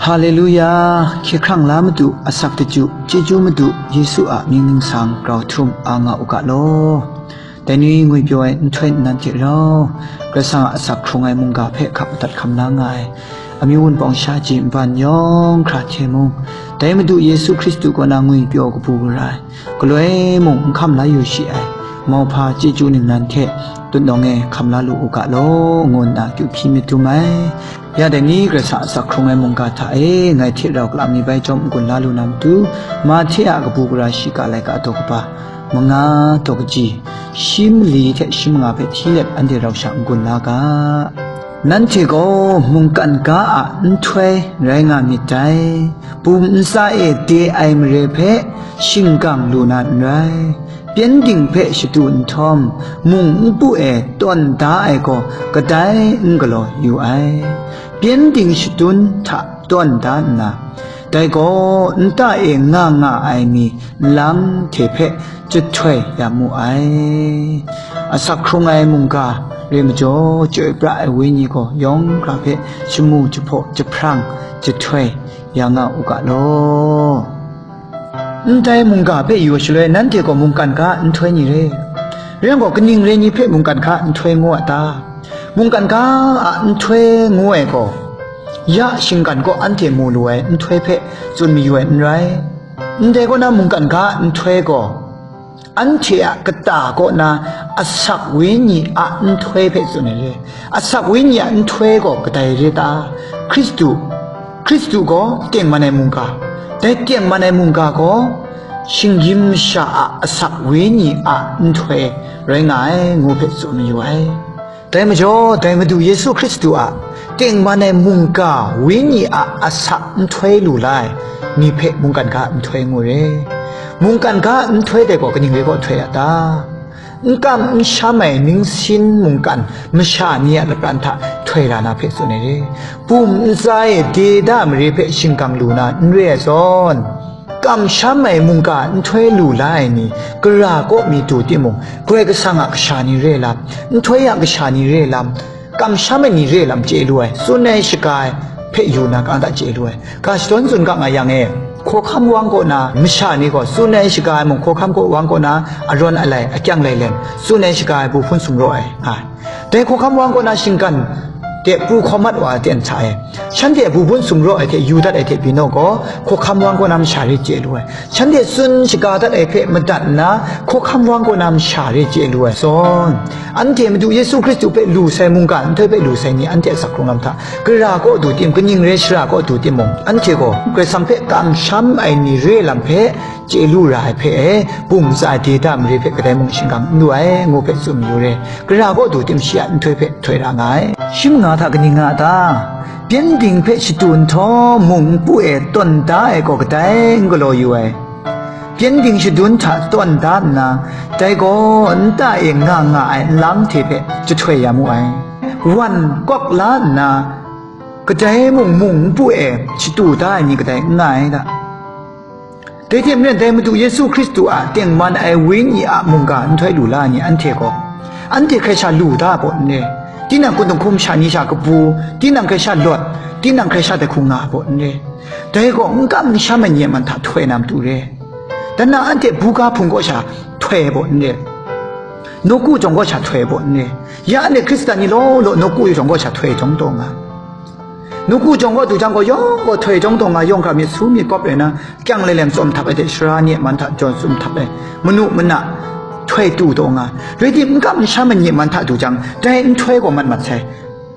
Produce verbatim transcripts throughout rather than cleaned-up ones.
Haleluya! Hkye hkrang la Madu, asak daju, chyeju Madu Yesu a mying ningsang grau htum a nga u ga law. Dai ni ngwipyaw ai nhtoi nnan hte rau, Karai Kasang a asak hkrung ai mungga hpe hkap madat hkam la nga ai, amyu wunpawng sha ji nban yawng hkra hte mung, dai Madu Yesu Hkristu kaw na ngwipyaw kabu gara ai, galoi mung n hkam la yu shi ai, mauhpa chyeju ningnan hte tutnawng e hkam la lu u ga law, ngu nna kyu hpyi myit dum ai. Ya dai ni Karai Kasang a asak hkrung ai mungga hta e ngai hte rau kala mi bai jawm n-gun la lu na matu, Mahte a kabu gara shiga laika daw kaba manga taw kaji, shi mali hte shi manga hpe hti let anhte rau sha n-gun la ga. Nanhte gaw mungkan ga a nhtoi rai nga myit dai. Bum ntsa e de ai mare hpe shingkang lu na n rai. Pyengdin hpe shadu nhtawm, mung npu e tawn da ai gaw kadai n galaw yu ai. Pyengdin shadun hta tawn da nna, dai gaw nta e nga nga ai mi nlang hte hpe jahtoi ya mu ai. Asak hkrung ai mungga re majaw, chyoi pra ai wenyi gaw yawng hkra hpe shamu jahpaw jahprang jahtoi ya nga u ga law. Ndai mungga hpe yu shaloi, nanhte gaw mungkan ga nhtoi ni re? Rai yang gaw, kaning re ni hpe mungkan ga nhtoi ngu a ta? Mungkan ga a nhtoi ngu ai gaw, ya shinggan kaw anhte mu lu ai nhtoi hpe tsun mayu ai n rai. Ndai kaw na mungkan ga nhtoi gaw, anhte a kata kaw na asak wenyi a nhtoi hpe tsun ai re. Asak wenyi a nhtoi gaw kadai re ta? Hkristu, Hkristu gaw tengman ai mungga, dai tengman ai mungga gaw shinggyim masha a asak wenyi a nhtoi rai nga ai, ngu hpe tsun mayu ai. Dai majaw, dai Madu Yesu Hkristu a tengman ai mungga wenyi a asak nhtoi lu la ai ni hpe mungkan ga nhtoi ngu re. Mungkan ga nhtoi dai gaw kaning re gaw htoi a ta? N kam n sham ai ningsin mungkan masha ni a lapran hta htoi ra na hpe tsun ai re. Bum ntsa e de da mare hpe shingkang lu na n re ai zawn, kamsham ai mungga nhtoi lu la ai ni, gara kaw mi du timung, Karai Kasang a kasha ni re lam, nhtoi a kasha ni re lam, kamsham ai ni re lam chye lu ai, tsun ai shaga ai hpe yu na, kang da chye lu ai. Ga shadawn tsun ga nga yang e, hkawhkam wang kaw na masha ni gaw, tsun ai shaga ai mung, hkawhkam kaw wang kaw na arawn alai, akyang lailen, tsun ai shaga ai bu hpun sumraw ai nga ai. Dai hkawhkam wang kaw na shinggan de pru hkawm mat wa ai ten hta e, shanhte a bu hpun sumraw ai hte yu dat ai hte byin gaw, hkawhkam wang kaw na masha re chye lu ai. Shanhte tsun shaga dat ai hpe madat nna, hkawhkam wang kaw na masha re chye lu ai zawn, anhte Madu Yesu Hkristu hpe lu sai, mungga nhtoi hpe lu sai ni, anhte a asak hkrung lam hta, gara kaw du tim, kaning re shara kaw du timung, anhte gaw Karai Kasang hpe kamsham ai ni re lam hpe chye lu ra ai hpe e, bum ntsa de da mare hpe kadai mung shingkang n lu ai, ngu hpe tsun mayu re. Gara kaw du tim shi a nhtoi hpe htoi ra nga ai. Shi manga hta kaning nga a ta? Pyengdin hpe shadu nhtawm, mung npu e tawn da ai gaw kadai n galaw yu ai. Pyengdin shadun hta tawn da nna, dai gaw nta e nga nga ai nlang hte hpe jahtoi ya mu ai. Wan kawk la nna, kadai mung mung npu e shadu da ai ni kadai n nga ai da. Dai hte maren, dai Madu Yesu Hkristu a tengman ai Wenyi a mungga nhtoi lu la ai ni anhte gaw, anhte hkrai sha lu da ai baw n re, tinang kundung hkum sha ni sha kabu, tinang hkrai sha lawt, tinang hkrai sha dai hku nga ai baw n re, dai gaw n kam n sham ai ni a man hta htoi na matu re. Dan na anhte buga hpung kaw sha htoi ai baw n re, nawku jawng kaw sha htoi ai baw n re. Ya anhte Hkristan ni law law nawku jawng kaw sha htoi jawng taw nga. Nawku jawng kaw du jang gaw, yawng gaw htoi jawng taw nga, yawng hkra myit su myit kawp rai na, kyang leleng tsawm htap ai hte, sara ni a man hta jaw tsum htap ai, manu mana htoi tu taw nga, rai tim, n kam n sham ai ni a man hta du jang, dai nhtoi gaw mat mat sai.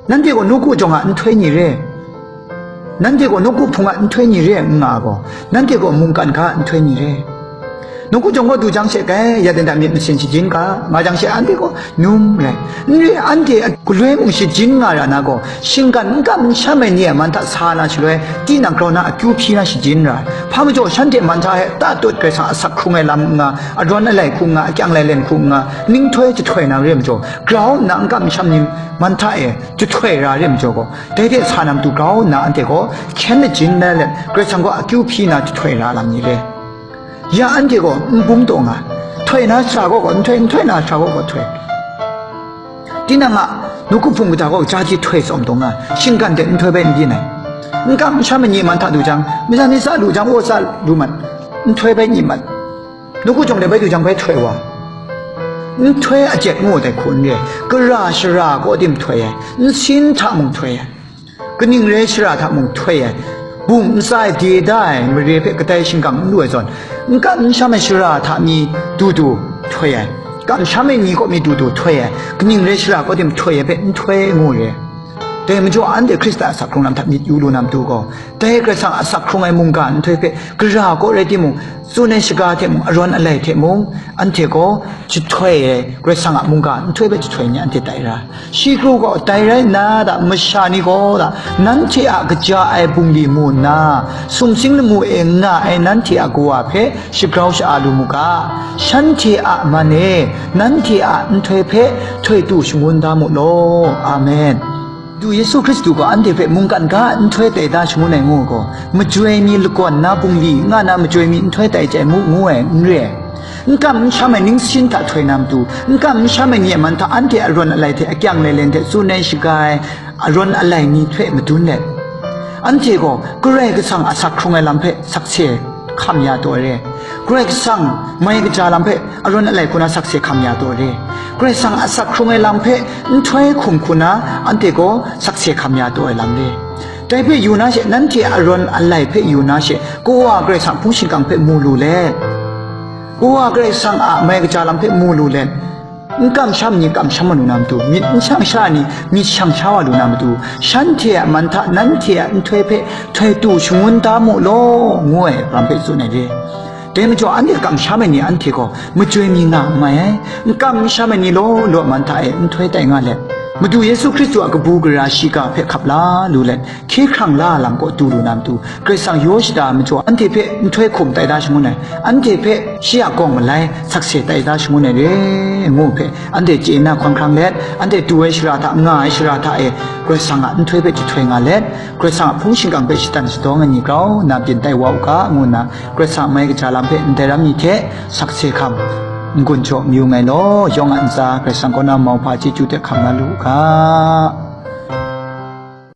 Nanhte gaw nawku jawng a nhtoi ni re, nanhte gaw nawku hpung a nhtoi ni re n nga gaw, nanhte gaw mungkan ga a nhtoi ni re. Nawku jawng gaw du jang she, kai, ya dan da myit masin shajin ga, nga jang she, anhte gaw num rai. N re, anhte a galoi mung shajin nga ra na gaw, shinggan n kam n sham ai ni a man hta sa na shaloi, tinang grau na akyu hpyi na shajin ra ai. Hpa majaw, shanhte man hta e tatut Karai Kasang a asak hkrung ai lam n nga, arawn alai hku n nga, akyang lailen hku n nga, ninghtoi jahtoi na re majaw, grau nna n kam n sham ni man hta e jahtoi ra re majaw gaw, dai hte sa na matu grau nna anhte gaw hkyen lajin la let, Karai Kasang gaw akyu hpyi na jahtoi ra lam ni re. Ya anhte gaw n bum taw nga, htoi na sara gaw gaw nhtoi, nhtoi na sara gaw gaw htoi. Tinang a nawku hpung kata gaw ja hte htoi tsawm taw nga, shinggan hte nhtoi bai n byin ai. N kam n sham ai ni man hta du jang, misa ni tsa lu jang, wa tsa lu mat, nhtoi bai ni mat, nawku jawng de bai du jang bai htoi wa. Nhtoi a jet ngu ai hku n re, gara shara kaw tim htoi ai, nsin hta mung htoi ai, kaning rai shara hta mung htoi ai, bum ntsa ai de da ai mare hpe kadai shingkang n lu ai zawn, n kam n sham ai shara hta mi du du htoi ai, kam sham ai ni kaw mi du du htoi ai, kaning rai shara kaw tim htoi ai hpe nhtoi ngu re. Dai majaw anhte Hkristu a asak hkrung lam hta myit yu lu na matu gaw, dai Karai Kasang a asak hkrung ai mungga nhtoi hpe gara kaw rai timung, tsun ai shaga hte mung, arawn alai hte mung, anhte gaw jahtoi ai, Karai Kasang a mungga nhtoi hpe jahtoi ni anhte tai ra. Shi kru gaw dai rai nna ta, masha ni gaw ta, nanhte a kaja ai bungli mu nna, sumsing lamu e nga ai nanhte a kawa hpe shagrau sha-a lu mu ga, shanhte a man e, nanhte a nhtoi hpe htoi tu shangun da mu law. Amen. Madu Yesu Hkristu gaw anhte hpe mungkan ga nhtoi tai da shangun ai ngu gaw, majoi mi lagawn na bungli nga na majoi mi nhtoi tai chye mu ngu ai n re. N kam n sham ai ningsin hta htoi na matu, n kam n sham ai ni a man hta anhte arawn alai hte akyang lelen hte tsun ai shaga ai arawn alai ni hpe madun let, anhte gaw Karai Kasang a asak hkrung ai lam hpe sakse hkam ya taw ai re. Karai Kasang mai kaja lam hpe arawn alai hku na sakse hkam ya taw ai re. Karai Kasang a asak hkrung ai lam hpe nhtoi hkum hku na anhte gaw sakse hkam ya taw ai lam re. Dai hpe yu na she, nanhte arawn alai hpe yu na she, Kawa Karai Kasang hpung shingkang hpe mu lu let, Kawa Karai Kasang a mai kaja lam hpe mu lu let, n kam sham ni kam sham wa lu na matu, myit n shang sha ni myit shang sha wa lu na matu, shanhte a man hta nanhte a nhtoi hpe htoi tu shangun da mu law, ngu ai lam hpe tsun ai re. Dai majaw anhte kam sham ai ni anhte gaw majoi mi nga n mai ai, n kam n sham ai ni law law man hta e nhtoi tai nga let, Madu Yesu Hkristu a kabu gara shiga hpe hkap la lu let, hkye hkrang la lam kaw du lu na matu, Karai Kasang yaw shada ai majaw anhte hpe nhtoi hkum tai da shangun ai, anhte hpe shi a gawng malai sakse tai da shangun ai re, ngu hpe anhte chye na hkawn hkrang let, anhte du ai shara hta, nga ai shara hta e Karai Kasang a nhtoi hpe jahtoi nga let, Karai Kasang a hpung shingkang hpe shatan shadawng ai ni grau nna byin tai wa u ga, ngu nna Karai Kasang a mai kaja lam hpe ndai ram ni hte sakse hkam n-gun jaw mayu ngai law, yawng a ntsa Karai Kasang kaw na mauhpa chyeju hte hkam na lu u ga.